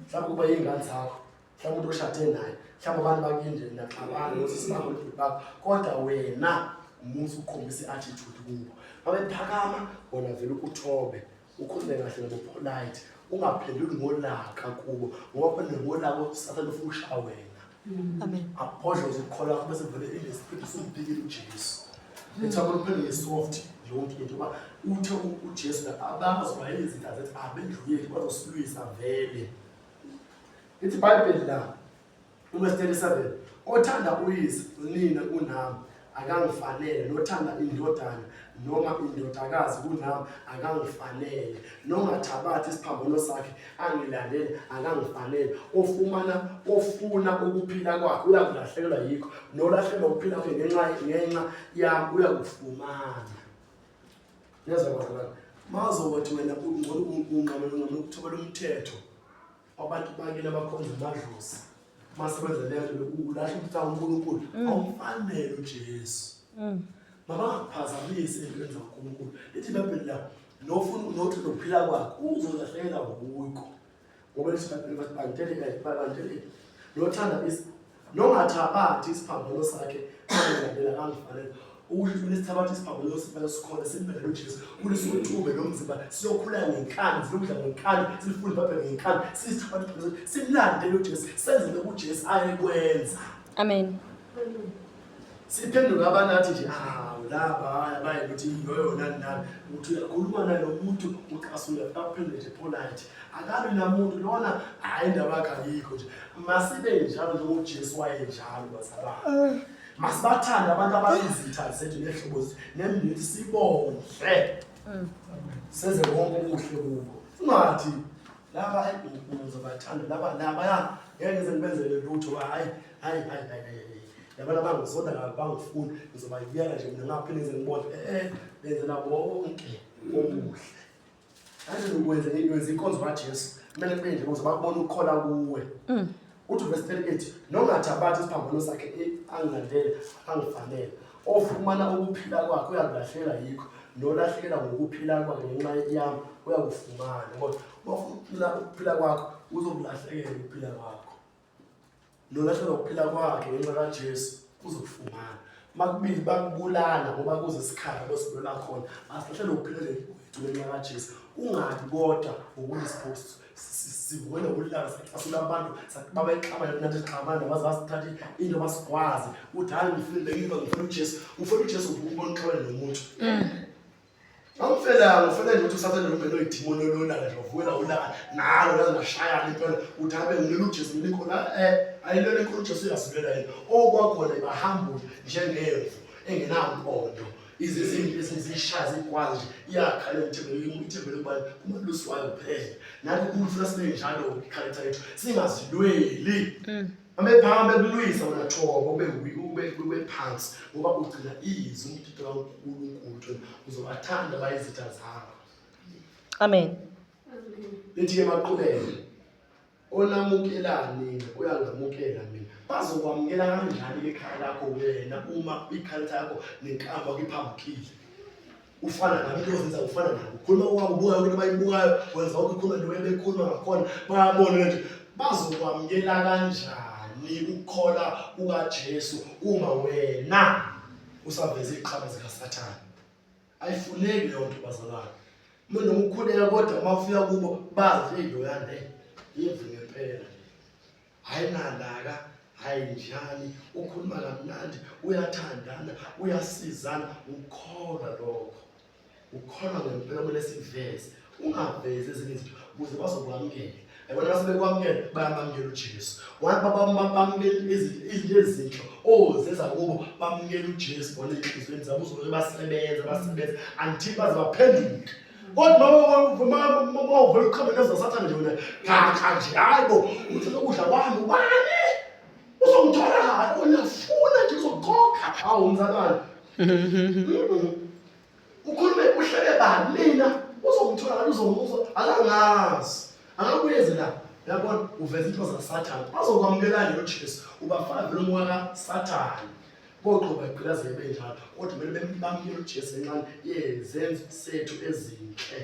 mhlawumbe kuba yey'ngane zakho mhlawumbe umuntu oshade naye mhlawumbe abantu bakini nje naxabana nosisi bakho nobhuti bakho kodwa wena umusa ukukhombisa i-attitude kubo babephakama wona vele uthobe ukhulume kahle nabo polite ungaphenduli ngolaka kubo ngoba phendule ngolaka usathane ufuna ukushaya wena Amen. Abhodloze ukukholwa kwakho bese vele inespirit usumphikile uJesu. Ethaba uphendule soft yonke into uba uthe uJesu la abazoba izinto azethi abendlu yethu bazosilwisa vele. Ithi iBhayibheli la uverse 37 othanda uyise nina kunami akangifanele nothanda indodana noma indodakazi kunami akangifanele nongathabathi isiphambano sakhe angilandele akangifanele ofumana ofuna ukuphila kwakhe uyakulahlekelwa yikho nolahlekelwa ukuphila kwakhe ngenxa ngenxa yami uyakufumana yezwa bazalwane mazokuthi wena ungcono unqamela unqamela ukuthobela umthetho Abantu bakini abakhonza amadlozi masebenza leyo nto ulahla umthetho kaNkulunkulu awumfanele uJesu. Mabangakuphazamisi entweni zaNkulunkulu. Lithi iBhayibheli la Nofuna nothi nokuphila kwakhe uzolahlekela wukho. Ngoba lithi iBhayibheli bathi banteleka banteleka. Nothanda is nongathabathi isiphambano sakhe angilandela kangifanele. Ukusho ukuthi kumele sithabathe isiphambano sakhe sikhona simbele uJesu. Kulisukuthube lo mzimba siyokhula ngenkani, siludla ngenkani, silifunde iBhayibheli ngenkani, sisithabathe isiphambano sakhe, simlandele uJesu, senze lokhu uJesu ayekwenza. Amen. Siphenduke abanathi nje hawu laba hhayi abaye ukuthi yoyo nani nani uthi uyakhuluma naye lo muntu ucasula akuphendule nje polite akabi namuntu lona hhayi indaba yakhe ayikho nje masibe njalo njengoJesu wayenjalo bazalwane masibathande abantu abayizitha zethu nehlobo zethu nemndeni sibondle senze konke okuhle kubo singathi laba hayi ngizobathanda laba labaya ngeke ngize ngibenzele lutho hayi hayi hayi hayi yabona bangizonda kabi bangifuni ngizobayiyeka nje mina ngaphinde ngize ngibone eh benzela bonke okuhle kanje ukwenza wenza inkonzo kaJesu kumele kube nje ukuze bakubone ukukhola kuwe uthi verse 38 nongathabathi isiphambano sakhe angilandele angifanele ofumana ukuphila kwakhe uyakulahlela yikho nolahlekela ngokuphila kwakhe ngenxa yami uyakufumana ngoba uma ufuna ukuphila kwakho uzokulahlekela ukuphila kwakho Nolahlekelwa ukuphila kwakhe ngenxa kaJesu uzokufumana. Makubili bakubulala ngoba kuze isikhathi abosibulela khona. Asilahlelwe ukuphila kwethu ngenxa kaJesu. Kungabi kodwa ngokulispost sivukele ulaka sacasula abantu babexabana nathi sixabana baze basithathe into basigwaze uthi hayi ngifuna ngifuna ngifuna uJesu ufuna uJesu ubona uxabane nomuntu Awufelanga ufele nje ukuthi usathane lo ngeno idimoni ololaka nje wavukela ulaka nalo laze lashayana impela uthi abe ngilelo uJesu ngile khona eh ayilelo inkolo uJesu uyazilwela yena okwakhona ibahambule njengemvu engenampondo izizinto ezizishaya zigwazi nje iyakhala ithembele ithembele kubani kumalusi wayo kuphela nathi uNkulunkulu ufuna sibe njalo ikharetha yethu singazilweli Amephamba ekulwisa wena thoba ube ube ube phansi ngoba ugcina izwi umthetho kaNkulunkulu uzobathanda bayizitha zakho. Amen. Lithi ke maqhubeke. Onamukela nina uyangamukela mina. Bazokwamukela kanjani ekhaya lakho wena uma ikhaltha yakho nenkambo akuphambukile? Ufana nabo into ozenza ufana nabo. Ukhuluma kwabo ubuka yonke into abayibukayo wenza konke ukhuluma nto bekhuluma ngakhona bayabona nje bazokwamukela kanjani ukukhola kukaJesu uma wena usaveza iqhaba zikaSathane. Ayifuneki leyo nto bazalwane. Uma noma ukhuleka kodwa uma ufika kubo bazi hey loyana hey yimvu ngempela. Hayi nalaka hayi njani ukhuluma kamnandi uyathandana uyasizana ukholwa lokho ukholwa ngempela kumele siveze ungavezi ezinye izinto ukuze bazokwamukela yabona base bekwamukela bayamamukela uJesu bamukela izinto ezinhle ozenza kubo bamukela uJesu bona enhliziyweni zabo uzobe basebenza basebenza until baze baphenduke kodwa uma uvela uqhamuke nezasathane nje wena gaxa nje hayi bo uthatha ukudla kwami ubani uzongithola kahle uyafuna nje uzokhokha hawu mzalwane ukhulume uhlebe bani mina uzongithola kahle uzomuzwa akangazi akakuyezi la yabona uveza into zasathane bazokwamukela nje uJesu ubafaka vele umoya kaSathane Boqoba igqilaze benjalo kodwa kumele bamukele uJesu ngenxa yezenzo sethu ezinhle.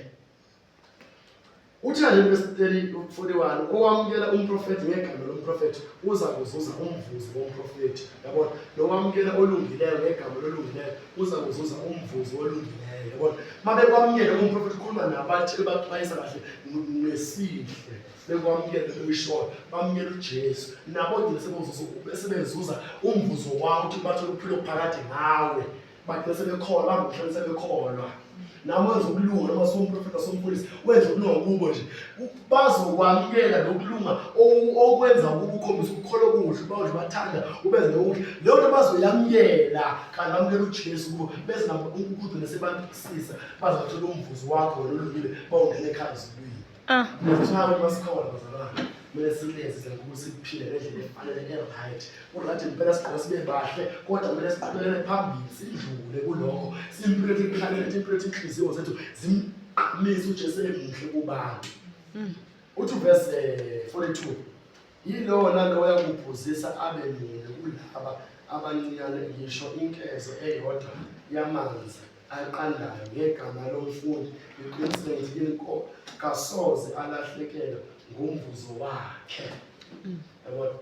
Uthi nje verse 30 41 owamukela umprofethi ngegama lomprofethi uza kuzuza umvuzo womprofethi. Yabona? Nowamukela olungileyo ngegama lolungileyo uza kuzuza umvuzo wolungileyo. Yabona? Mabekwamukela umprofethi ukhuluma nabathi baxwayisa kahle ngesihle. Bekwamukela beyishoyo bamukela uJesu nabo gcina sebezuza sebezuza umvuzo wawo ukuthi bathole ukuphila okuphakade ngawe bagcina sebekholwa bangumhlanje sebekholwa nami wenza ukulunga noma siwumprofetha somfundisi wenza ukulunga kubo nje bazokwamukela lokulunga okwenza ukuba ukhombise ukukholwa okuhle uba nje bathanda ubenze nokuhle leyo nto bazoyamukela kanti bamukela uJesu kubo beze nabo ukugcina sebasisa bazothola umvuzo wakho wena olungile bawungena ekhaya ezulwini Ah. Njengoba masikhona bazalwane, kumele silenze izinto siphile ngendlela efanele e-right. Ku-right impela sigqoke sibe bahle, kodwa kumele siqhubekele phambili sidlule kulokho. Simpilo ethu ikhale lethu impilo ethu inhliziyo zethu zimqhamise uJesu emuhle kubantu. Uthi verse 42 yilowo nalowo yakuphuzisa abe munye kulaba abancinyane ngisho inkezo eyodwa yamanzi. aqandayo ngegama lomfundi, ngiqinisile ngithi kini kasoze alahlekelwa ngumvuzo wakhe. Yabona,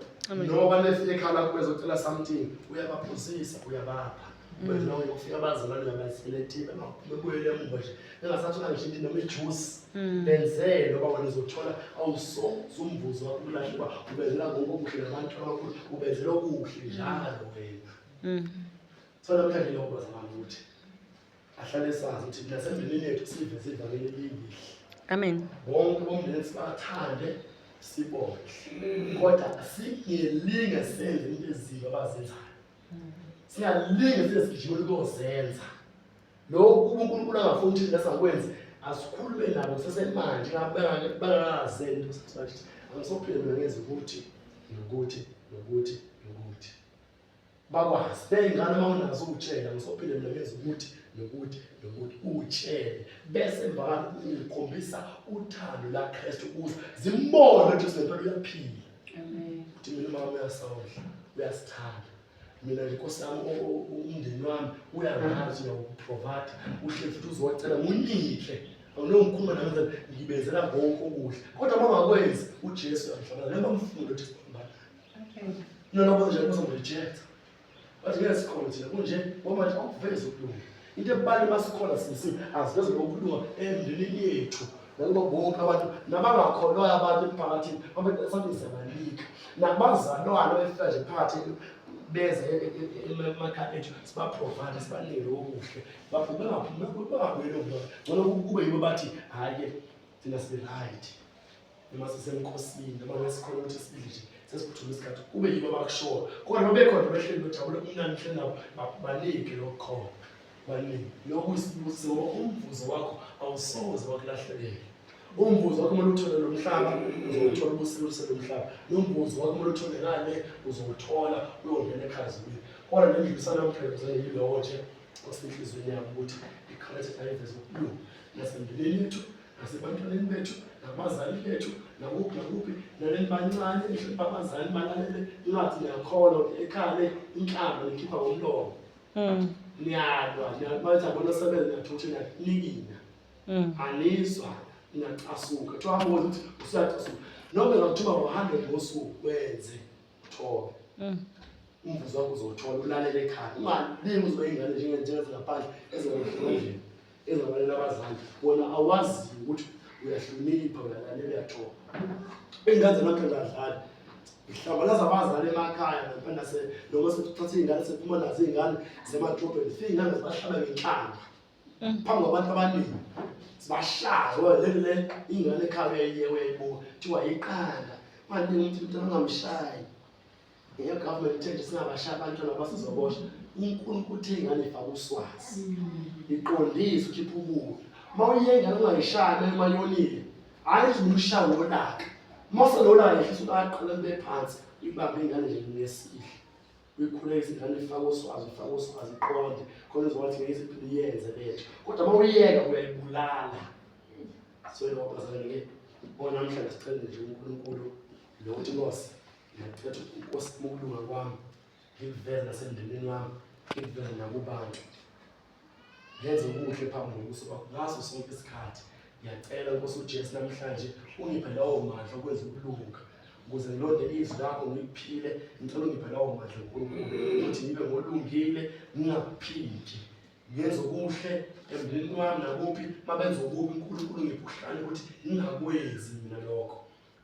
noma nefika ekhaya lakho bezocela something, uyabaphuzisa, uyabapha. Benzela ukufika abazalwane ngabaselethiwe, bebuyele emuva nje bengasathola ngisho into noma ijuice, benzele ngoba wena uzothola, awusoze umvuzo wakho ukulahlekwa. Ubenzela ngokuhle nabantu abakhulu, ubenzela okuhle njalo wena. So namhlanje lokho, bazalwane, ukuthi ahlale sazi ukuthi nasemndenini yethu siveze ivangeli elihle. Amen. Bonke bomndeni sibathande, sibonke, kodwa singelinge senze into ezimbi abazenzayo, singalinge size sigijimele ukuyozenza lokhu. Kuba uNkulunkulu angafuni ukuthi thina singakwenzi, asikhulume nabo kusesemanje bangakazeni into. Sathi angisophile mina, ngenza ukuthi nokuthi nokuthi nokuthi, bakwazi ney'ngane. Uma unazo, utshela, ngisophile mina, ngenza ukuthi nokuthi nokuthi, utshele, bese emva ukhombisa uthando laKristu kuzo, zimbone ukuthi ngempela uyaphila. Amen. Ukuthi mina umama uyasawudla, uyasithanda. Mina nje, Nkosi yami, umndeni wami uyangazi, uyawuprovide uhle futhi uzowacela ngunike, awunongikhuluma nami, ngibenzela konke okuhle. Kodwa uma ungakwenzi, uJesu uyamhlabela noma mfunde ukuthi siphambana. Noma nje bazomrejecta, bathi ngeke sikhona thina kunje, ngoba manje awukuvezi ukulunga. Into ebalulekile, masikhona sisiwe, asiveze ukulunga emndenini yethu nakuba bonke abantu nabangakholwayo abantu emphakathini babe siyabanika, nabazalwane befika nje phakathi beze emakhaya ethu, sibaprovide, sibanike okuhle, bengaphumi, bangabuyeli okuba ngcono, kube yibo bathi hhayi-ke thina sibe-right noma sisemkhosini noma ngesikhona ukuthi sidle nje sesiphuthuma isikhathi, kube yibo abakushoyo. Kodwa noma bekhona behleli bejabule kumnandi mhleli nabo, banike lokukhona, banike lokhu isibusiso, ngoba umvuzo wakho awusoze wakulahlekela. Umvuzo wakho kumele uthole lo mhlaba, uzowuthola ubusilo lo mhlaba, nomvuzo wakho kumele uthole ngale, uzowuthola uyongena ekhazini. Kodwa le ndlulisana namhlanje yilowo nje osenhliziyweni yami, ukuthi ikhalethe ayiveze ukulunga nasemndenini yethu, nasebantwaneni bethu, nakubazali bethu, nakuphi nakuphi, naleni bancane nihlonipha abazali, balalele. Ingathi niyakholwa ukuthi ekhaya le inhlamba nikhipha ngomlomo. Niyalwa, bathi abona sebenza, niyathutha, niyanikina. Anizwa, niyacasuka, kuthiwa hamba ukuthi usuyacasuka, noma ngakuthiwa ngo-100 ngosuku wenze uthole umvuzo wakho, uzowuthola. Ulalele ekhaya, ungalingi uzoba iy'ngane njengezingaphandle ezingahloniphi, ezingabalela abazali. Wona awaziyo ukuthi uyahlonipha, uyalalela, uyathoba. Iy'ngane zanamhlanje adlali, ngihlambalaza abazali emakhaya ngempela, noma sethatha iy'ngane, sephuma nazo iy'ngane zemadrobheni, fike iy'ngane zibahlaba ngenhlamba phambi kwabantu abaningi, zibashaye. Ngoba le ingane ekhaya uyayiye, uyayibuka, kuthiwa iqanda. Ungalingi ukuthi umntwana ungamshayi. Nge-government ithe nje singabashaya abantwana, basizoboshwa. UNkulunkulu uthe ingane ifake uswazi, iqondise, ukhiphe ububi. Uma uyiye ingane ungayishayi uma yonile, hhayi nje umshaya ngolaka. Uma usenolaka, yehlisa ulaka, libe phansi, ibambe ingane nje ngesihle, uyikhulekise ingane, ifake uswazi, ufake uswazi, iqonde khona izokwathi ngeke iziphinde iyenze lento. Kodwa uma uyiyeka, uyayibulala. So yilokho, bazalwane-ke, onamhlanje sicele nje uNkulunkulu lokuthi, Nkosi, ngiyacela ukuthi, Nkosi, ukulunga kwami ngikuveze nasemndenini wami, ngikuveze nakubantu, ngenze okuhle phambi kobuso bakho ngaso sonke isikhathi. Ngiyacela, Nkosi uJesu, namhlanje ungiphe lawo mandla okwenza ukulunga ukuze ngilonde izwi lakho, ngiphile. Ngicela ungiphe lawo mandla, Nkulunkulu, ukuthi ngibe ngolungile, ngingaphiki, ngenze okuhle emndenini wami nakuphi. Uma benza okubi, uNkulunkulu, ngiphe ukuhlala ukuthi ngingakwenzi mina lokho.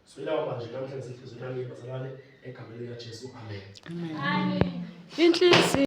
So ilawo manje namhlanje senhliziyweni yami, bazalwane, egameni likaJesu, amen. Inhliziyo.